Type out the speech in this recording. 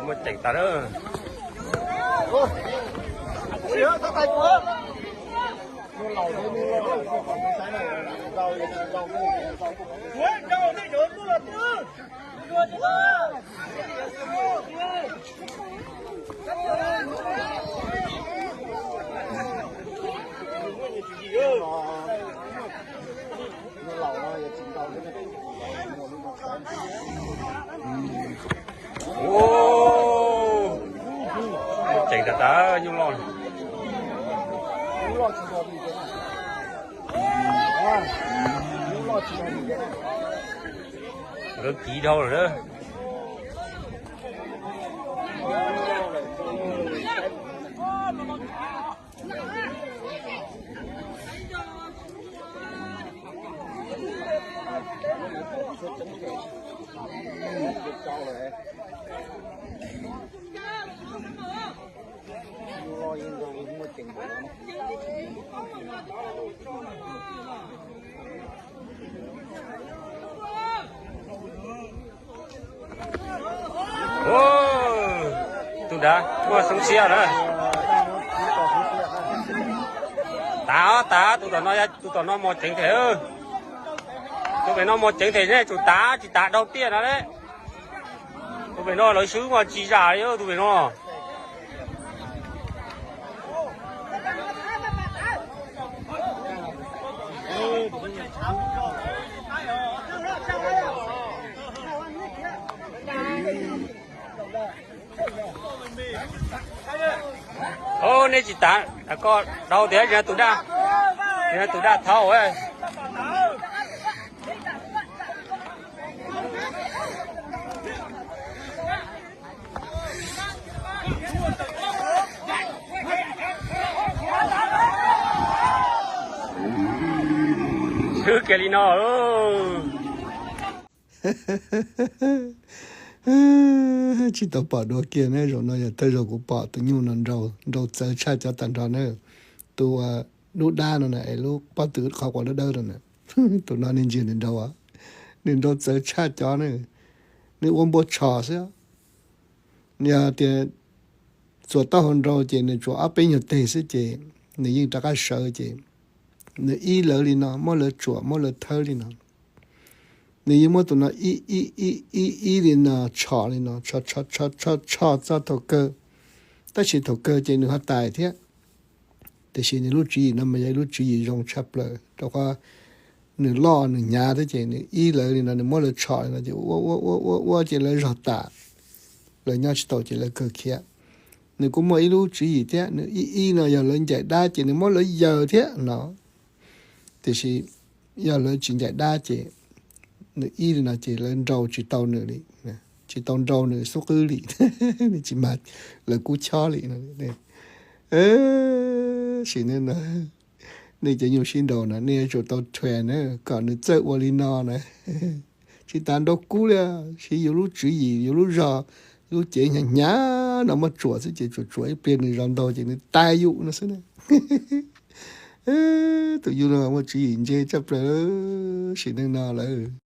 Muaj ceem tas lawm. Ua, ceem tas tas nyuj loj. Lawv kiv dhau lawm na. Tus nrad muaj xoob siab na. Tav, tav, tus tom no, tus tom no mos ceev them. Tus pem no mos ceev them, nej tsum tav, tsis tav dhau tiaj no ne. Tus pem no lawv swb mas tsis zam li tus pem no. Ov, nej tsis tav, koj dhau tias tus daj, tus daj thaub. Swb kiag li no. Tsis tau pom dua kiag ne, zaum no yog thawj zaug kuv pom tus nyuj no nrau, nrau txawv tshaj cov tag nrho na. Tus dub dab no na, es lub pob tw qhov quav dawb dawb no na, tus no nej ntsia nws nrau, nws nrau txawv tshaj cov na. Nws ua npua tshos xwb. Yog tias txuas taub hau nrau ces nws tsuas ob peb nyuag teg xwb ces nws yeej rov qab sawv ces nws ib lawv li no, muab lawv tsuam muab lawv thawb li no. Nws yeej muab tus no ib ib ib ib ib li no tshos li no, tshos tshos tshos tshos txog thaum kawg. Tab sis thaum kawg ces nws ho tais thiab. Tiam sis nws lub tswv yim no mas yog ib lub tswv yim zoo tshaj plaws, rau qhov nws loj nws hnyav thiab ces nws ib lawv li no, nws muab lawv tshos li no ces ua ua ua ua ua ces lawv zog tas, lawv nyob tsis tau ces lawv kawg khiav. Nws kuj muaj ib lub tswv yim thiab, nws ib ib no yog lawv ncaim dab ces nws muab lawv yaws thiab no. Tiam sis yog lawv tsis ncaim dab ces nws ib li no ces lawv nrau tsis tau nws li, tsis tau nrau nws xub qwb li, nws tsis mag lawv kub chob li. Sim neej no nej cov nyuj sib nraus no nej yuav tsum tau thuam na kom nws txawj ua li no na. Tsis tas nrau kub li, siv yus lub tswv yim, yus lub zog, lub cev hnyav hnyav no muab tsuam xwb ces tsuam tsuam ib pliag nws zov ntau ces nws tais yus no xwb na. Tus yus no muaj tswv yim ntse tshaj plaws sim neej no lawm.